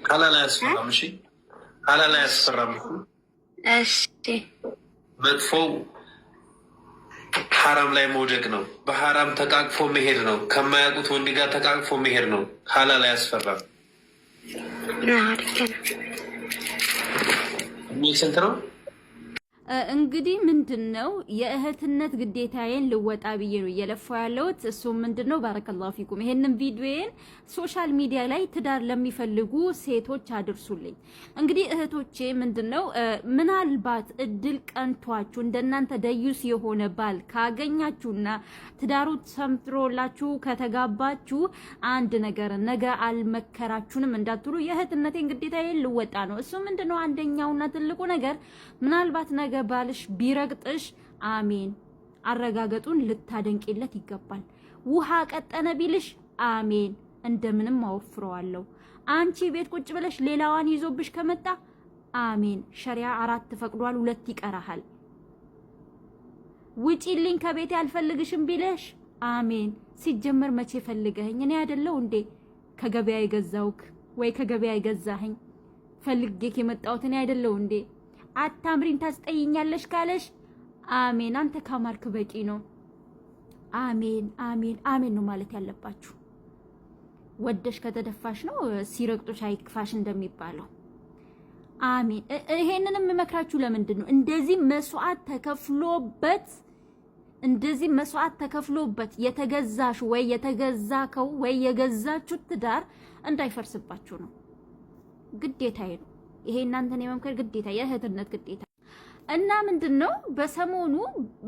ሀላል አያስፈራም። እሺ፣ ሀላል አያስፈራም። እሺ። መጥፎው ሐራም ላይ መውደቅ ነው። በሐራም ተቃቅፎ መሄድ ነው። ከማያውቁት ወንድ ጋር ተቃቅፎ መሄድ ነው። ሀላል አያስፈራም። ስንት ነው? እንግዲህ ምንድን ነው፣ የእህትነት ግዴታዬን ልወጣ ብዬ ነው እየለፋው ያለሁት። እሱ ምንድን ነው፣ بارك الله فيكم፣ ይሄንን ቪዲዮዬን social media ላይ ትዳር ለሚፈልጉ ሴቶች አድርሱልኝ። እንግዲህ እህቶቼ፣ ምንድን ነው፣ ምናልባት እድል ቀንቷችሁ እንደናንተ ደዩስ የሆነ ባል ካገኛችሁና ትዳሩ ሰምትሮላችሁ ከተጋባችሁ አንድ ነገር ነገ አልመከራችሁንም እንዳትሉ የእህትነቴን ግዴታዬን ልወጣ ነው። እሱ ምንድን ነው፣ አንደኛውና ትልቁ ነገር ምናልባት ነገ ባልሽ ቢረግጥሽ አሜን፣ አረጋገጡን ልታደንቂለት ይገባል። ውሃ ቀጠነ ቢልሽ አሜን፣ እንደምንም አወፍረዋለሁ። አንቺ ቤት ቁጭ ብለሽ ሌላዋን ይዞብሽ ከመጣ አሜን፣ ሸሪያ አራት ፈቅዷል፣ ሁለት ይቀራሃል። ውጪልኝ ከቤቴ አልፈልግሽም ቢልሽ አሜን። ሲጀመር መቼ ፈልገኸኝ? እኔ አይደለሁ እንዴ ከገበያ የገዛውክ ወይ ከገበያ የገዛኸኝ? ፈልጌክ የመጣሁት እኔ አይደለሁ እንዴ? አታምሪም ታስጠይኛለሽ ካለሽ አሜን። አንተ ካማርክ በቂ ነው። አሜን አሜን አሜን ነው ማለት ያለባችሁ። ወደሽ ከተደፋሽ ነው ሲረግጦሽ አይክፋሽ እንደሚባለው። አሜን። ይሄንንም የምመክራችሁ ለምንድን ነው? እንደዚህ መስዋዕት ተከፍሎበት የተገዛሽ ወይ የተገዛከው ወይ የገዛችሁት ትዳር እንዳይፈርስባችሁ ነው። ግዴታዬ ነው። ይሄ እናንተን የመምከር ግዴታ፣ የእህትነት ግዴታ። እና ምንድን ነው፣ በሰሞኑ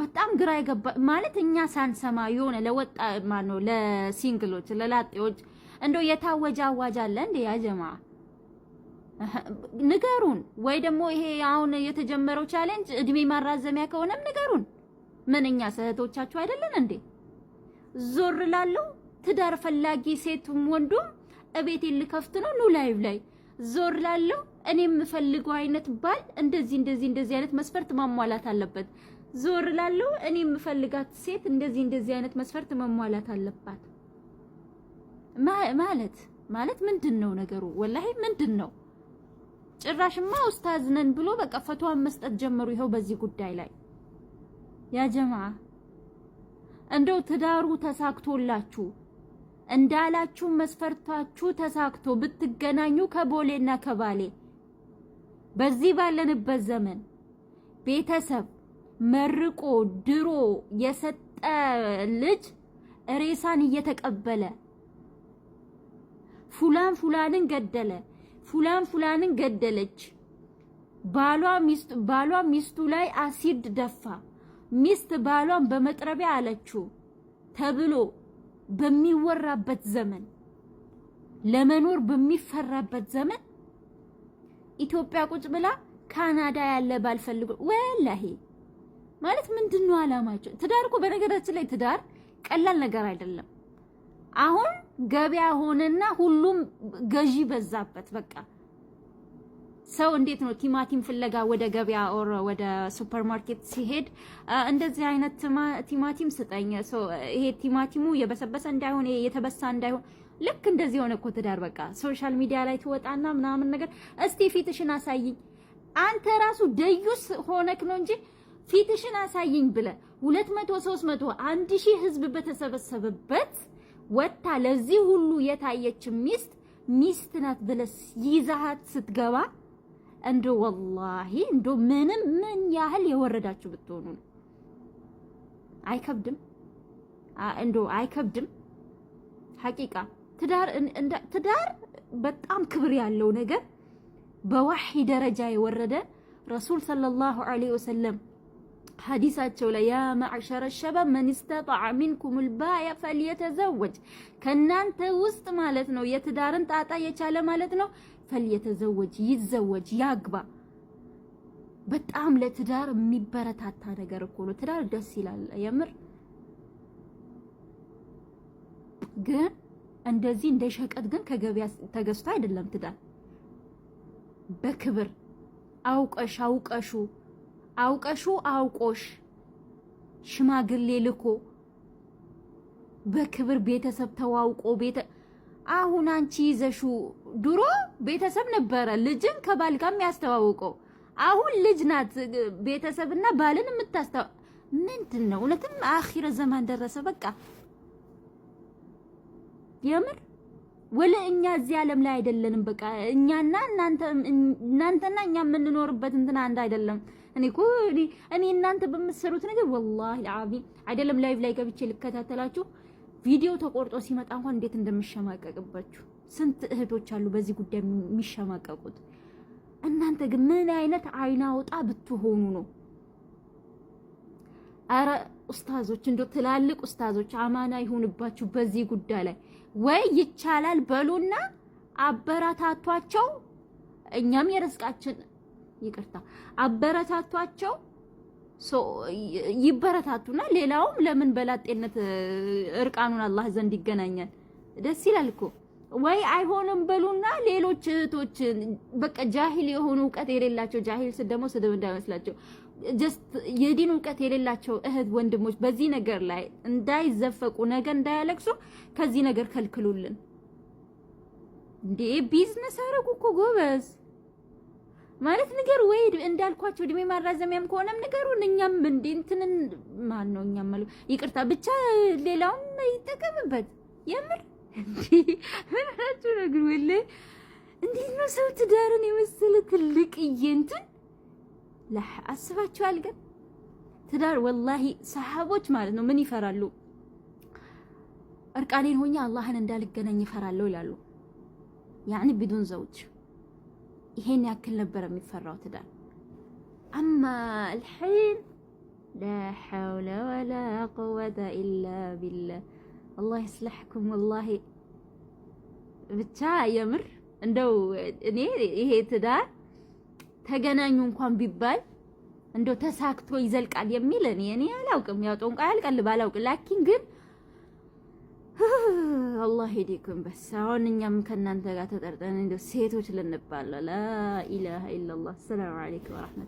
በጣም ግራ የገባ ማለት እኛ ሳንሰማ የሆነ ለወጣ ማነው ለ single ኦች፣ ለላጤዎች እንደው የታወጀ አዋጅ አለ እንዴ? يا جماعة፣ ንገሩን። ወይ ደግሞ ይሄ አሁን የተጀመረው challenge እድሜ ማራዘሚያ ከሆነም ንገሩን። ምን እኛ እህቶቻችሁ አይደለን እንዴ? ዞር ላለው ትዳር ፈላጊ ሴቱም ወንዱም እቤቴ ልከፍት ነው፣ ኑ live ላይ። ዞር ላለው እኔ የምፈልገው አይነት ባል እንደዚህ እንደዚህ እንደዚህ አይነት መስፈርት ማሟላት አለበት። ዞር ላለው እኔ የምፈልጋት ሴት እንደዚህ እንደዚህ አይነት መስፈርት መሟላት አለባት። ማለት ምንድን ነው ነገሩ? ወላሂ ምንድን ነው? ጭራሽማ ኡስታዝ ነን ብሎ በቃ ፈትዋን መስጠት ጀመሩ። ይኸው በዚህ ጉዳይ ላይ يا جماعة፣ እንደው ትዳሩ ተሳክቶላችሁ እንዳላችሁ መስፈርታችሁ ተሳክቶ ብትገናኙ ከቦሌና ከባሌ በዚህ ባለንበት ዘመን ቤተሰብ መርቆ ድሮ የሰጠ ልጅ ሬሳን እየተቀበለ ፉላን ፉላንን ገደለ፣ ፉላን ፉላንን ገደለች፣ ባሏ ሚስቱ ላይ አሲድ ደፋ፣ ሚስት ባሏን በመጥረቢያ አለችው ተብሎ በሚወራበት ዘመን፣ ለመኖር በሚፈራበት ዘመን ኢትዮጵያ ቁጭ ብላ ካናዳ ያለ ባል ፈልጎ ወላሂ ማለት ምንድን ነው አላማቸው? ትዳር እኮ በነገራችን ላይ ትዳር ቀላል ነገር አይደለም። አሁን ገበያ ሆነና ሁሉም ገዢ በዛበት። በቃ ሰው እንዴት ነው ቲማቲም ፍለጋ ወደ ገበያ or ወደ ሱፐርማርኬት ሲሄድ እንደዚህ አይነት ቲማቲም ስጠኝ፣ ይሄ ቲማቲሙ የበሰበሰ እንዳይሆን፣ ይሄ የተበሳ እንዳይሆን፣ ልክ እንደዚህ ሆነ እኮ ትዳር። በቃ social media ላይ ትወጣና ምናምን ነገር እስቲ ፊትሽን አሳይኝ፣ አንተ ራሱ ደዩስ ሆነክ ነው እንጂ ፊትሽን አሳይኝ ብለ 200፣ 300፣ 1000 ህዝብ በተሰበሰበበት ወጥታ ለዚህ ሁሉ የታየች ሚስት ሚስት ናት ብለህ ይዛሃት ስትገባ እንዶ ወላሂ እንዶ ምንም ምን ያህል የወረዳችሁ ብትሆኑ ነው። አይከብድም? እንዶ አይከብድም? حقيقة ትዳር በጣም ክብር ያለው ነገር፣ በዋሂ ደረጃ የወረደ፣ ረሱል صلى الله عليه وسلم ሐዲሳቸው ላይ يا معشر الشباب من استطاع منكم الباءة فليتزوج፣ ከናንተ ውስጥ ማለት ነው የትዳርን ጣጣ የቻለ ማለት ነው فليتزوج ይዘወጅ፣ ያግባ። በጣም ለትዳር የሚበረታታ ነገር እኮ ነው። ትዳር ደስ ይላል የምር። ግን እንደዚህ እንደ ሸቀጥ ግን ከገበያ ተገዝቶ አይደለም። ትዳር በክብር አውቀሽ አውቀሹ አውቀሹ አውቆሽ ሽማግሌ ልኮ በክብር ቤተሰብ ተዋውቆ ቤተ አሁን አንቺ ይዘሹ ድሮ ቤተሰብ ነበረ ልጅን ከባል ጋር የሚያስተዋውቀው። አሁን ልጅ ናት ቤተሰብና ባልን የምታስተዋ ምንድን ነው? እውነትም آخر زمان ደረሰ። በቃ የምር ወለ እኛ እዚህ ዓለም ላይ አይደለንም። በቃ እኛና እናንተ እናንተና እኛ የምንኖርበት እንትን አንድ አይደለም። እኔ እኮ እኔ እናንተ በምትሰሩት ነገር والله العظيم አይደለም live ላይ ገብቼ ልከታተላችሁ ቪዲዮ ተቆርጦ ሲመጣ እንኳን እንዴት እንደምሸማቀቅባችሁ። ስንት እህቶች አሉ በዚህ ጉዳይ የሚሸማቀቁት። እናንተ ግን ምን አይነት አይን አውጣ ብትሆኑ ነው? አረ ኡስታዞች፣ እንደው ትላልቅ ኡስታዞች አማና ይሁንባችሁ በዚህ ጉዳይ ላይ ወይ ይቻላል በሉና አበረታቷቸው። እኛም የርስቃችን ይቅርታ አበረታቷቸው፣ ይበረታቱና ሌላውም ለምን በላጤነት እርቃኑን አላህ ዘንድ ይገናኛል? ደስ ይላል እኮ። ወይ አይሆንም በሉና ሌሎች እህቶች በቃ ጃሂል የሆኑ እውቀት የሌላቸው ጃሂል ስል ደግሞ ስድብ እንዳይመስላቸው just የዲን እውቀት የሌላቸው እህት ወንድሞች በዚህ ነገር ላይ እንዳይዘፈቁ ነገ እንዳያለቅሱ ከዚህ ነገር ከልክሉልን። እንዴ ቢዝነስ አረጉ እኮ ጎበዝ። ማለት ንገሩ ወይ እንዳልኳቸው እድሜ ማራዘሚያም ከሆነም ንገሩን። እኛም እንዴ እንትንን ማን ነው እኛም ማለት ይቅርታ፣ ብቻ ሌላውም ይጠቀምበት። የምር ምን ሆናችሁ ነው ግን? ወላሂ እንዴት ነው ሰው ትዳርን የመሰለ ትልቅዬ እንትን አስባችኋል? ግን ትዳር ወላሂ ሰሃቦች ማለት ነው ምን ይፈራሉ? እርቃኔን ሆኜ አላህን እንዳልገናኝ ይፈራለሁ ይላሉ። يعني بدون زوج ይሄን ያክል ነበር የሚፈራው ትዳር። أما الحين لا حول ولا قوة إلا بالله الله يصلحكم። ወላሂ ብቻ የምር እንደው እኔ ይሄ ትዳር ተገናኙ እንኳን ቢባል እንደው ተሳክቶ ይዘልቃል የሚል እኔ አላውቅም። ያው ጦንቃይ አልቀልብ አላውቅም። لكن ግን አላህ يهديكم بس። አሁን እኛም ከእናንተ ጋር ተጠርጠን እንደው ሴቶች ልንባል። لا إله إلا الله። السلام عليكم ورحمة